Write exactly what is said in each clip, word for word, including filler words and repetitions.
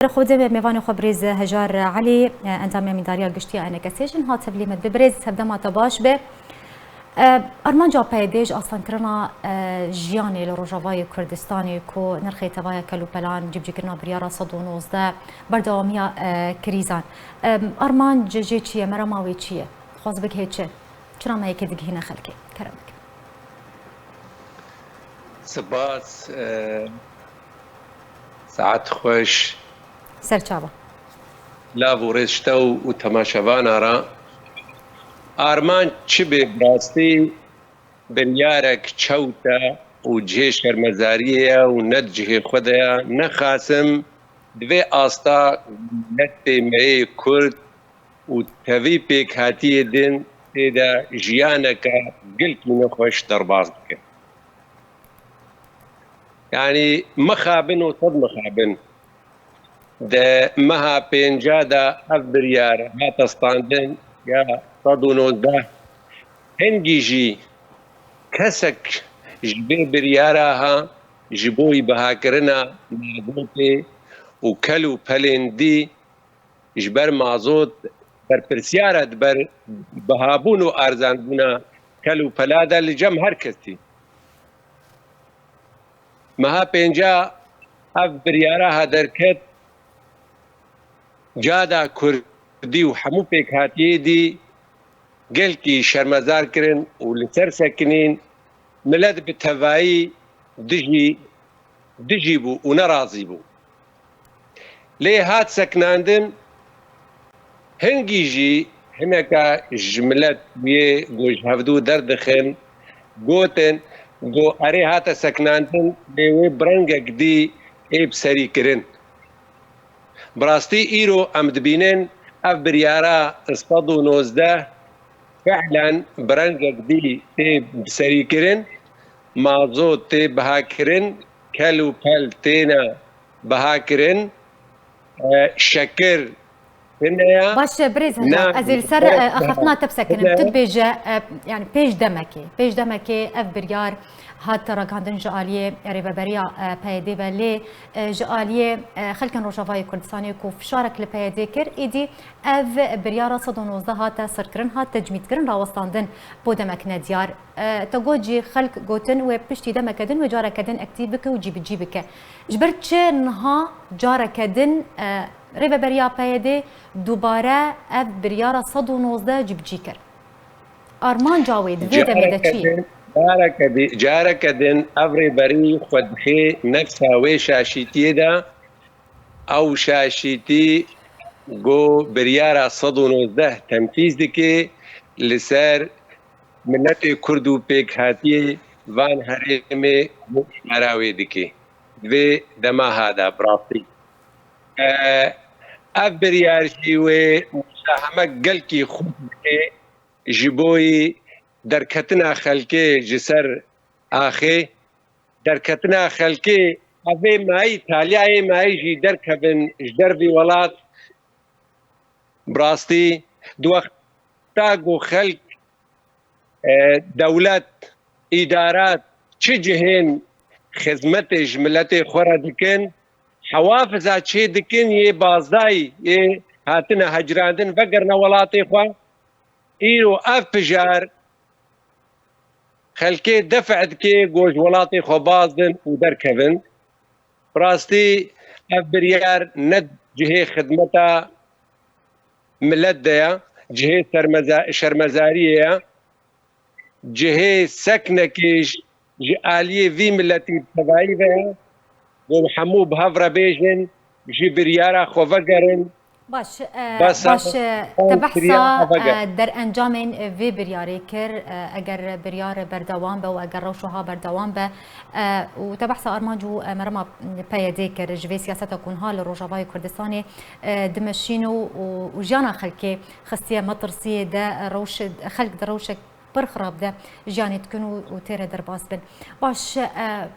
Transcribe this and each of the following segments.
Xwedê me mêvanê xwe birêz Hejar Elî, endamê Mîdariya Giştî ya Enekesê jin hat tevlî me dibe. Birêz, hevdema te baş be. E, armanca P Y D'ê ji astankirina, e, jiyanê li Rojavayê Kurdistanê ku nirxê tevaya kelûpelan, cîbicîkirina biryara sed û nozdeh, berdewamiya, e, krîzan. E, armanc jê çi ye, merema wê çi ye? Dixwaz bigihê çi? Çira me yekê digihîne xelkê? Kerem bike. Spas, e, saet xweş. Ser çava. Lav û rêz ji te û, û temaşevana re. Armanc çi bê, bi rastî biryarek çewt e û cihê şermezariyê ye û ne di cihê xwe de ye. Nexasim di vê asta miletê me yê Kurd û tevî pêkhatiyê din tê de jiyaneke gelkî nexweş derbas dikin. Yanî mixabin û sed mixabin. Di meha pênca de ev biryar hate standin ya sed û nozdeh. Hingî jî kesek ji vê biryara ha ji bo yî bihakirina mazotê û kel û pelên dî ji ber mazot berpirsiyar e, di ber bihabûn û arzanbûna kel û pela de li cem her kesî. Meha pênca ev biryara ha derket, cada Kurdî û hemû pêkhatiyê dî gelkî şermezar kirin û li ser sekinîn, milet bi tevayî dijî, dijî bû û nerazî bû. Lê hat sekinandin, hingî jî hineka ji milet yê ku ji hevdû derdixin, gotin, got, erê hate sekinandin, lê wê bi rengek dî ê bi serî kirin. Bi rastî îro em dibînin ev biryara sed û nozdeh fehlen bi rengek dî tê bi serî kirin, mazot tê biha kirin, kel û pel têne biha kirin, e, şekir tune ye. Baş e, birêz Hejar, ez ê li ser, e, axaftina te bisekinim. Tu dibêje, e, yani pêş demekê, pêş demekê ev biryar hat ragihandin ji aliyê rêveberiya, e, P Y D ve, lê, e, ji aliyê, e, xelkên Rojavayê Kurdistanê ku fişarek li P Y D kir, êdî ev biryara sed û nozdeh hate sirkirin, hat tecmîdkirin, rawestandin bo demek nediyar. E, te got jî xelk gotin wê piştî demeke din wê careke din ektîv bike û cîbicî bike. Ji ber çi niha careke din, e, Rêveberiya P Y D dubare ev biryara sed û nozdeh cîbicî kir? Armanca wê di vê demê de çi ye? Careke din, careke di-, careke din ev rêberî xwe dixê nefsa wê şaşîtiyê de, ew şaşîtî ku biryara sed û nozdeh tenfîz dike, li ser miletê Kurd û pêkhatiyê van herêmê ku îdara wê dike. Di vê dema ha de, bi rastî. E, ev biryar jî wê musahemek gelkî xurt bike ji bo yî derketina xelkê ji ser axê, derketina xelkê, evê mayî, taliyayê mayî jî derkevin ji dervî welat. Bi rastî, di wexta ku xelk, e, dewlet, îdarat, çi cihên xizmetê ji miletê xwe re dikin, hewafiza çê dikin yê bazdayî, yê hatine hecirandin, vegerine welatê xwe. Îro ev pijar xelkê def dike ku ji welatê xwe bazdin û derkevin. Bi rastî ev biryar ne cihê xidmeta milet de ye, cihê sermeza-, şermezariyê ye, cihê seknekê ji, ji aliyê vî miletî bi tevayî ve ye. Ku hemû bi hev re bêjin, ji biryara xwe vegerin. Baş, e, Bes, baş, e, e, te behsa, e, derencamên, e, vê biryarê kir, e, eger biryar berdewam be û eger rewş wiha berdewam be, e, û te behsa armanc û, e, merema P Y D kir ji vê siyaseta ku niha li Rojavayê Kurdistanê, e, dimeşîn û, û, û jiyana xelkê xistiye metirsiyê de, e, rewş, xelk di rewşek pir xirab de jiyanê dikin û, û têre derbas bin. Baş, e,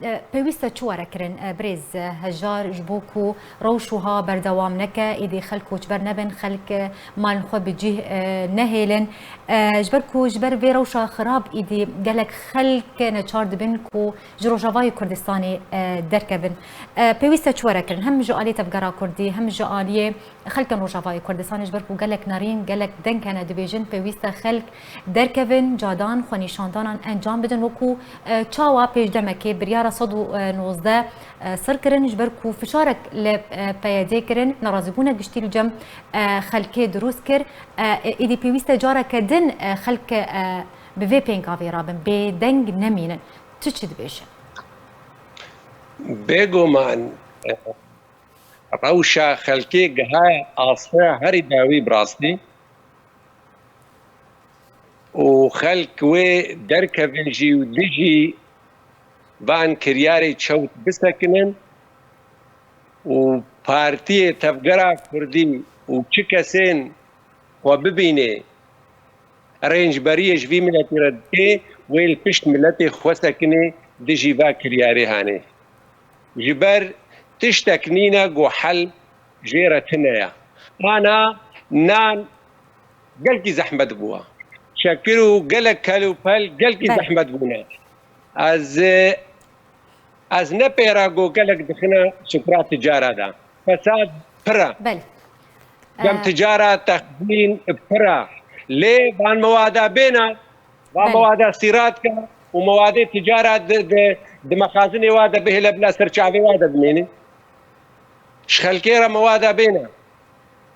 E, pêwîst e çi were kirin, e, birêz, e, Hejar, ji bo ku rewş wiha berdewam neke, êdî xelk koçber nebin, xelk, e, malên xwe bi cih, e, nehêlin. E, ji ber ku ji ber vê rewşa xirab êdî gelek xelk neçar dibin ku ji Rojavayê Kurdistanê, e, derkevin. E, pêwîst e çi were kirin, hem ji aliyê Tevgera Kurdî, hem ji aliyê xelkên Rojavayê Kurdistanê, ji ber ku gelek nerîn, gelek deng hene dibêjin, pêwîst e xelk derkevin, cadan xwenîşandanan encam bidin, wekû, e, çawa pêş demekê biryara sed û nozdeh, e, sir kirin, ji ber ku fişarek li, e, P Y D kirin, nerazîbûnek giştî li cem, e, xelkê dirûst kir. E, êdî pêwîst e careke din, e, xelk, e, bi vê pêngavê rabin, bêdeng nemînin. Tu çi dibêjî? Bêguman, e, rewşa xelkê gihaye asteya herî dawî bi rastî û xelk wê derkevin jî û dijî van kiryarê çewt bisekinin û partiyê Tevgera Kurdî û çi kesên xwe bibînê rêncberiyê ji vî miletî re dike, wê li pişt miletê xwe sekinê dijî va kiryarê hanê. Ji ber tiştek nîne ku hel jê re tune ye. Ana nan gelkî zehmet bûye. Şekir û gelek kel û pel gelkî Belê. zehmet bûne. Ez, e, ez ne pê re ku gelek dixine sufra ticara de. Fesad pir e. Belê. Cem Ee, ticara texzîn pir e. Lê van mewada bêne, van Belê. mewada sîrat ke û mewadê ticara di, di, di mexazinê wa de bihêle bila ser çavê wa de bimêne. Ji xelkê re mewada bêne.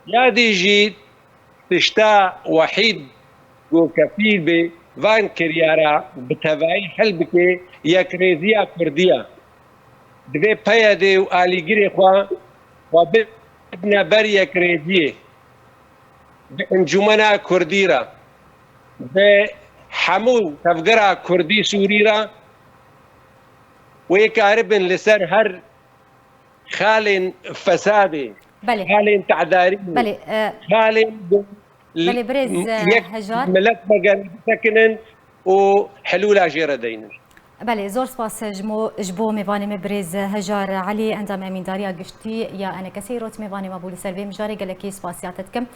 Ya dî jî tişta Wehîd ku kefîl bê van kiryara bi tevayî hel bike yekrêziya Kurdî ye. Divê P Y D û alîgirê xwe, xwe bidine ber yekrêziyê. Bi Encûmena Kurdî re, bi hemû tevgera Kurdî Sûrî re wê karibin li ser her xalên fesadê, Belê. xalên te'darî, Belê, e, xalên bi-, Belê, birêz, e, yek Hejar. milet vegerî bisekinin û helûla jê re deynin. Belê, zor spas ji mo-, ji bo mêvanê me birêz Hejar Elî, endamê Emîndariya Giştî ya ENKSê îrot mêvanê me bû. Li ser vê mijarê gelekî spasiya te dikim.